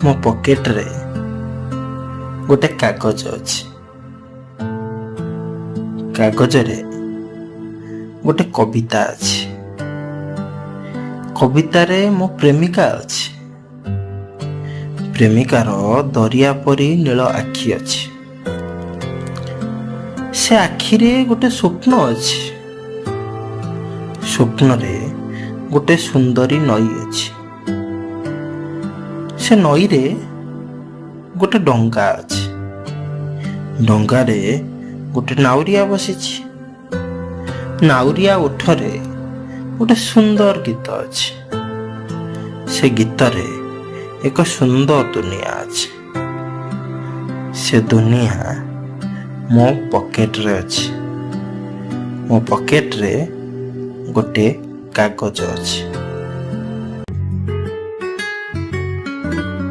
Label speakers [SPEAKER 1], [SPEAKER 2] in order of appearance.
[SPEAKER 1] ମୋ ପକେଟରେ ଗୋଟେ କାଗଜ ଅଛି। କାଗଜରେ ଗୋଟେ କବିତା ଅଛି। କବିତାରେ ମୋ ପ୍ରେମିକା ଅଛି। ପ୍ରେମିକାର ଦରିଆ ପରି ନୀଳ ଆଖି ଅଛି। ସେ ଆଖିରେ ଗୋଟେ ସ୍ୱପ୍ନ ଅଛି। ସ୍ୱପ୍ନରେ ଗୋଟେ ସୁନ୍ଦରୀ ନଈ ଅଛି। ସେ ନଈରେ ଗୋଟେ ଡଙ୍ଗା ଅଛି। ଡଙ୍ଗାରେ ଗୋଟେ ନାଉରିଆ ବସିଛି। ନାଉରିଆ ଓଠରେ ଗୋଟେ ସୁନ୍ଦର ଗୀତ ଅଛି। ସେ ଗୀତରେ ଏକ ସୁନ୍ଦର ଦୁନିଆ ଅଛି। ସେ ଦୁନିଆ ମୋ ପକେଟରେ ଅଛି। ମୋ ପକେଟରେ ଗୋଟେ କାଗଜ ଅଛି।